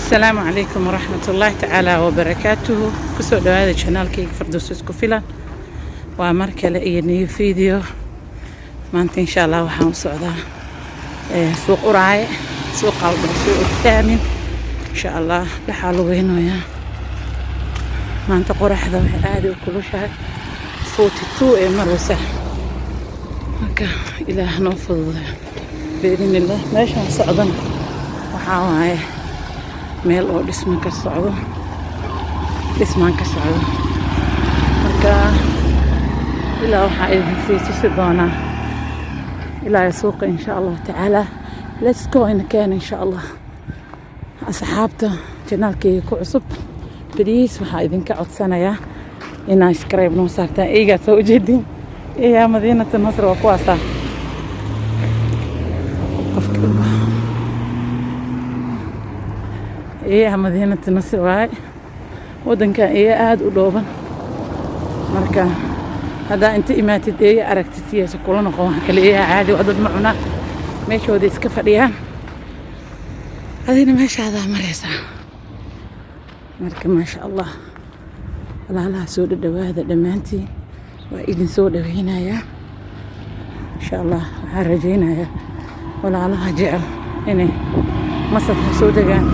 Asalaamu calaykum waraxmat ullaahi tacaala wabarakaatuhu. Kusoo dhawaada channelkayga Fardoos Isku Filan. Waa mar kale iyo new video. Maanta, insha Allah, waxaan u socdaa suuq uraaye, suuqa la dhaho Suuq Thaamin. Insha Allah dhexaa lugeynayaa. Maanta qoraxda waxay aada u kulushahay, 42 ee marwasa. Marka Ilaah noo fududeeyo biidn illah. Meeshaan socdana waxaa waaye meel oo dhisma ka socdo, dhismaan ka socdo. Marka ilaa waxaa idin sii tusi doonaa ilaa suuqa, insha Allahu tacaala. Let's go, ina keena, insha Allah. Asxaabta channelkayga ku cusub, please, waxaa idinka codsanayaa inaa subscribe noo saartaan. Eygaa soo ujeedin, eeyaa Madiinata Nasr waa kuwaasaa. Qofka eeyaha Madiinata Nasr waaye. Waddankan eeya aada u dhooban. Marka haddaa inta imaatid eeya aragtid, siyaasa kula noqon wax kale. Eeyaha caadi waa, dad ma cunaan, meeshooda iska fadhiyaan, adina meeshaadaa maraysaa. Marka maasha Allah, walaalaha, soo dhadhawaada dhammaantiin, waa idin soo dhaweynayaa. Insha Allah waxaan rajaynayaa walaalaha jecel inay Masarka soo degaan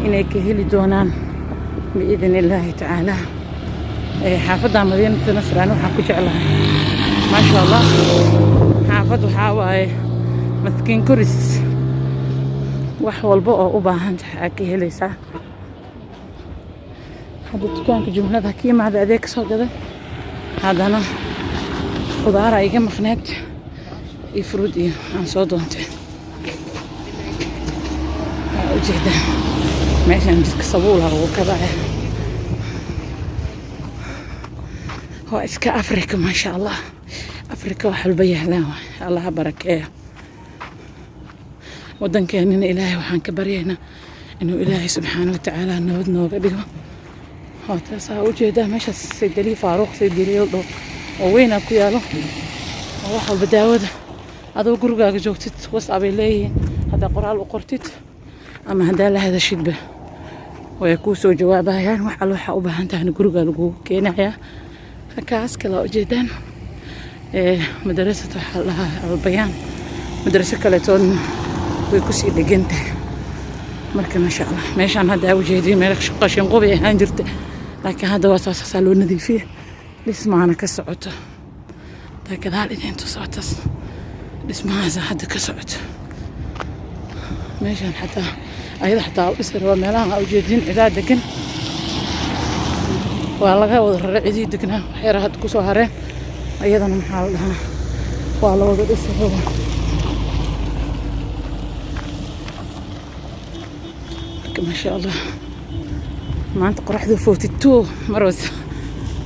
inay ka heli doonaan biidn illaahi tacaala. Xaafadda Madiinata Nasr ani waxaan ku jeclahay, maasha Allah, xaafad waxaa waaye maskiin koris, wax walba oo u baahan tahay aad ka helaysaa. Hadda dukaanka jumlada ka imaada, adeeg ka soo gaday, haddana khudaara iga maqneed iyo fruit iyo aan soo doontay. Waa ujeedaa meeshaan jidka sabuula lagu gadaya. Waa iska Afrika, maasha Allah. Afrika wax walba yaalaan waay. Allah ha barakeeya waddankeenina. Ilaahay waxaan ka baryaynaa inuu Ilaahay subxaana watacaala nabad nooga dhigo. Waa taasaa ujeedaa meeshaas saydaliya Faaruuq saydaliyo dhow oo weynaa ku yaalo, oo wax walba daawada adoo gurigaaga joogtid WhatsApp ay leeyihiin. Haddaa qoraal u qortid ama haddaa la hadashidba, way kuu soo jawaabayaan. Wax alla waxaa u baahan tahayna gurigaa lagugu keenayaa. Halkaas kale aa ujeedaan madarasad waxaa la dhahaa Albayaan, madraso kaletoodna way kusii dhegan tahay. Marka maasha Allah, meeshaan hadda aa ujeediin meel qashin qubay ahaan jirta, laakiin hadda waa saasaa loo nadiifiye, dhismaana ka socoto. Taa gadaal idin tusocotas, dhismahaasa hadda ka socoto meeshaan. Xataa ayada xataa u dhisi rabaa. Meelahan aa ujeediin cidaa degan, waa laga wada raray cidii degnaa, waxyar hadda kusoo hareen. Ayadana maxaa la dhahaa, waa la wada dhisi rabaa. Marka maasha Allah, maanta qoraxdu 42 marwas,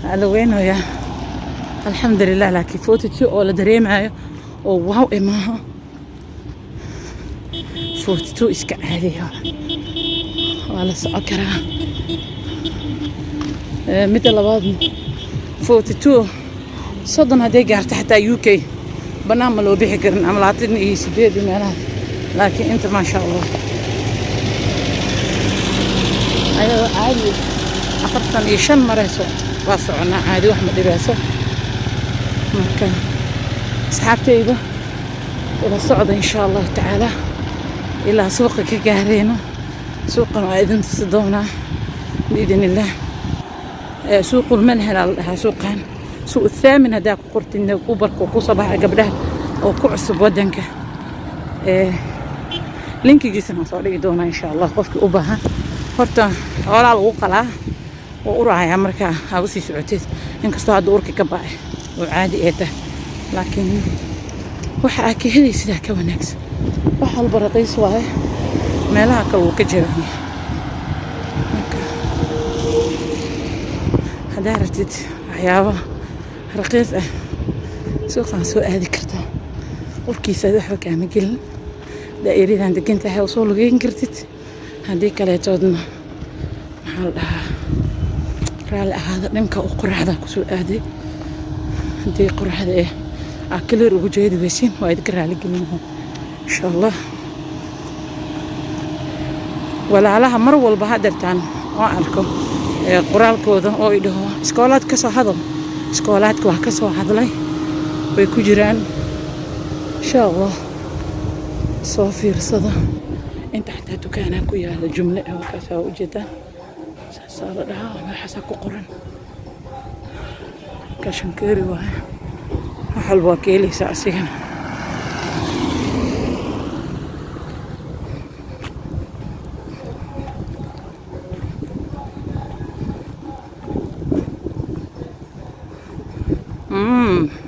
waa la weynayaa, alxamdulilah. Laakiin 42 oo la dareemayo oo wow e maaha, 42 iska caadiya, waa la socon karaa. Midda labaad, 42, 30 hadday gaarto xataa UK bannaan ma loo bixi karin, ama 28 iyo meelahaas. Laakiin inta maasha Allah, ayadoo caadi 45 marayso waa soconaa caadi, wax ma dhibeyso. Marka asxaabtayda, ila socda, insha Allahu tacaala, ilaa suuqa ka gaareyno. Suuqan waa idin tusi doonaa biidn illaah. Suuqul Manhal aa la dhahaa suuqan. Suuq Thaamin haddaa ku qortidna, Uberka ku soo baxa. Gabdhaha oo ku cusub waddanka, linkigiisana waan soo dhigi doonaa, insha Allah, qofkii u baahan. Horta xoolaa lagu qalaa oo uraaya markaa aa usii socotid, inkastoo hadda urki ka ba'ay oo caadi ee tahay, laakiin waxa aa ka helaysidaa ka wanaagsan. Wax walba raqiis waaye, meelaha kale wuu ka jaban yahay. Marka haddaa rabtid waxyaabo raqiis ah, suuqaan soo aadi kartaa. Qofkiisa waxba kaama gelin. Daa'iradan degan tahay oo soo lugeyn kartid. Haddii kaleetoodna, maxaa la dhahaa, raalli ahaada, dhanka oo qoraxda kusoo aaday. Haddii qoraxda eh aa clear ugu jeedi weysiin, waa idinka raali gelinaha, insha Allah. Walaalaha mar walba hadeertaan oo arko qoraalkooda oo i dhaho iskoolaad ka soo hadal, iskoolaadka wax ka soo hadlay way ku jiraan, insha Allah soo fiirsada. Inta xataa dukaanaa ku yaala jumle ah, wakaasaa ujeedaan, saasaa la dhahaa, meexaasaa ku qoran kashankeeri waaye. Wax walba waa ka helaysaa asigana.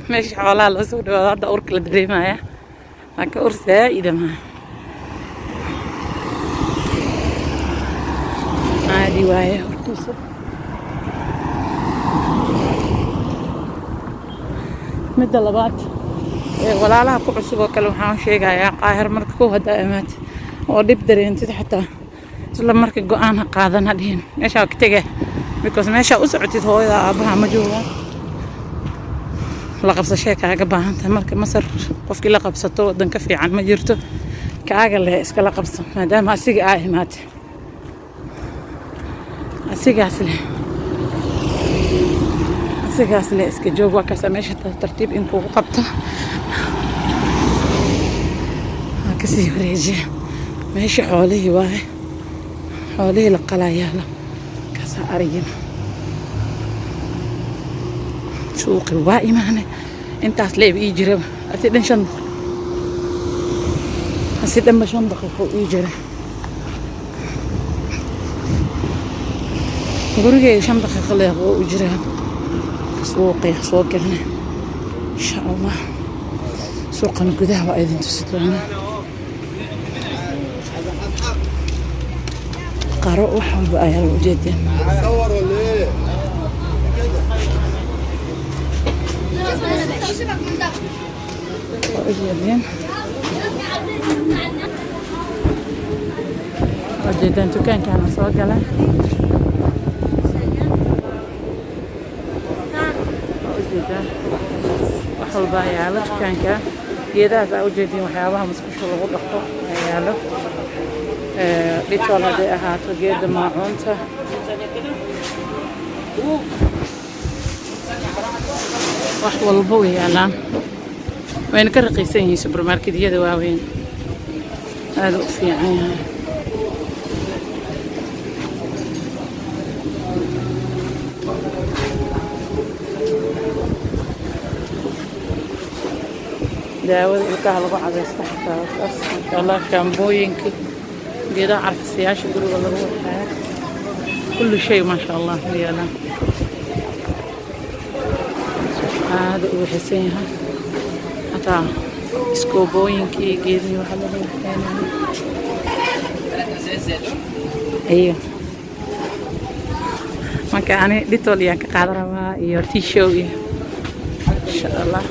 Meesha xoolaha loo soo dhawaado hadda urka la dareemaya, laakiin ur zaa'ida maaha, caadi waaye urkiisa. Midda labaad ee walaalaha ku cusub oo kale waxaan sheegayaa, Qaahir marka kow haddaa imaatid oo dhib dareentid, xataa isla marka go-aan ha qaadan, ha dhihin meeshaa ka tega, because meeshaa u socotid hooyada aabbaha ma joogaan. La qabsashee kaaga baahan tahay. Marka Masar qofkii la qabsato waddan ka fiican ma jirto. Kaaga leh iskala qabso, maadaama asiga aa imaatay, asigaas leh, asigaas leh iska joog. Waa kaasa meesha tartiib in kugu qabto waa kasii wareejiya. Meesha xoolihii waaye, xoolihii la qalaa yaala, kaasaa arigina. Suuqi waa imaanay, intaas leeb ii jiraba asi dhan shan, asi dhanba 5 daqiiqo ii jira gurigeyga, 5 daqiiqo leeb oo u jiraa. Suuqi soo galnay, insha Allah suuqan gudaha waa idin tusi doonaa. Qaro wax walba ayaa la ujeedeen. صور ولا ايه؟ Waa ujeedeen, waa ujeedaan dukaankaana soo galay. Waa ujeedaan, wax walba yaalo dukaanka. Geedahaas aa ujeediin, waxyaabaha musqusha lagu dhaqo ayaa yaalo, Dettol hadday ahaato, geeda maacuunta, wax walba way yaalaan, wayna ka raqiisan yihiin supermarketyada waaweyn. Aada u fiican yahay. Daawada ilkaha lagu cadaysta xataa taas, maasha Allah. Shaambooyinka, geedaha carfisayaasha guriga lagu waxaayo, kulli shay maasha Allah ma yaalaan. Aada u waxaysan yahay, xataa iskoobooyinka iyo geedihii waxa lagu waxaynayo iyo. Marka ani Dettol iyaan ka qaadan rabaa iyo tissue iyo insha Allah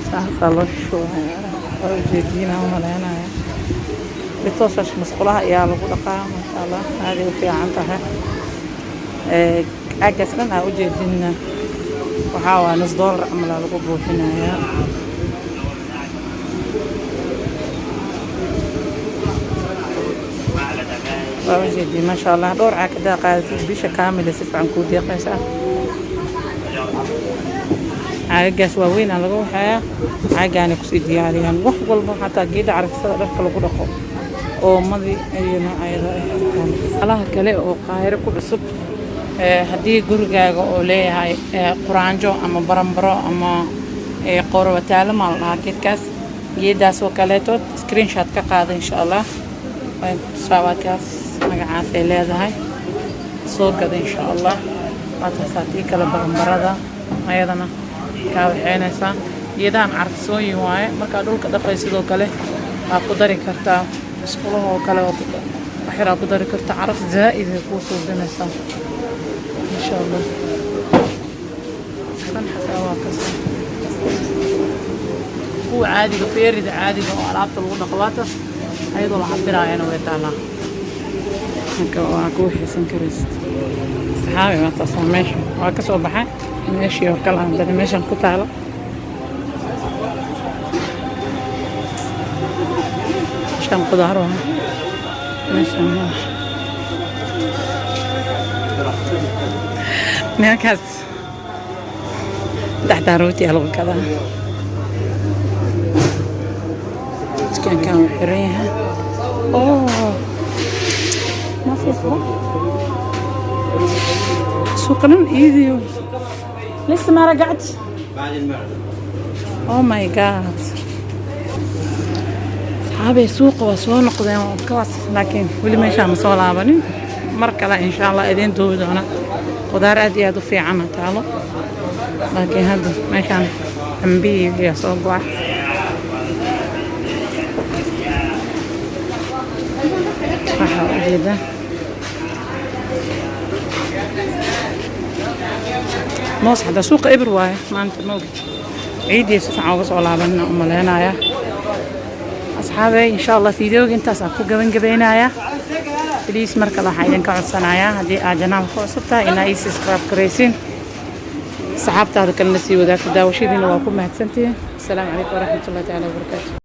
saasaa loo shubayaa. Waa ujeediina u malaynaya, Dettolshaas musqulaha ayaa lagu dhaqaa, maasha Allah, aaday u fiican tahay. Caagaas dhan aa ujeedinna waxaa waa nus doolar camal aa lagu buuxinayaa. Waa ujeediin, maasha Allah. Dhowr caag hadaa qaadatid, bisha kaamila si fiican kuu deeqaysaa. Caagagaas waaweyn aa laga waxeeyaa, caagaanay kusii diyaariyaan wax walba, xataa geeda carfisada dharka lagu dhaqo, oomadii iyo noocyada. Alaha kale oo Qaahiro ku cusub, haddii gurigaaga oo leeyahay quraanjo ama baranbaro ama qoorowataalo maa la dhahaa geedkaas, geedaas oo kaleetood screenshot ka qaada, insha Allah waan ku tusaa. Waa kaas, magacaas ay leedahay, soo gada insha Allah. Waa taasaa tii kale, baranbarada ayadana kaa waxeynaysaa. Geedahan carfisooyin waaye, markaa dhulka dhaqay sidoo kale waa ku dari kartaa, musqulaha oo kale wax yaraa ku dari kartaa, caraf zaa'id ay kuu suubinaysaa insha Allah. Kan xataa waa kasa kuwa caadiga, Feerida caadiga oo alaabta lagu dhaqo, waata ayadoo la cabiraayana way taalaa. Marka waa ku xiisan karaysid saxaabi. Waa taasaa, meesha waa ka soo baxay, meeshii oo kale haddana meeshan ku taalo. Qaybtan qudaar waa meeshaan. Waa nimankaas saddexdaa rooti aa lagu gadaa. Dukaankan wuu xiran yahay. Oh, ma fiiqo suuqa dhan iidiyo. لسه ما رجعت. بعد المغرب. Oh my God. Asxaabay, suuqa waa soo noqdeen oo kawaas, laakiin weli meeshaa ma soo laabanin. Mar kale insha Allah idiin duubi doona. Qudaar aad iyo aad u fiicana taalo, laakiin hadda meeshaan cambihii ayaa soo go'a. Waxaa ujeedaa moos. Xataa suuqa ebir waaye maanta, ma ogid. Ciiddii si fiican uga soo laabanina u maleynayaa. Asxaabey, insha Allah fiideoga intaas aan ku gaban gabaynayaa. Please, mar kale waxaan idinka codsanayaa, haddii aad channelka ku cusub tahay, inaa ii subscribe garaysiin, saxaabtaada kalena sii wadaagto. Daawashadiina waa ku mahadsantihiin. Asalaamu calaykum waraxmatullahi tacaala wabarakaatu.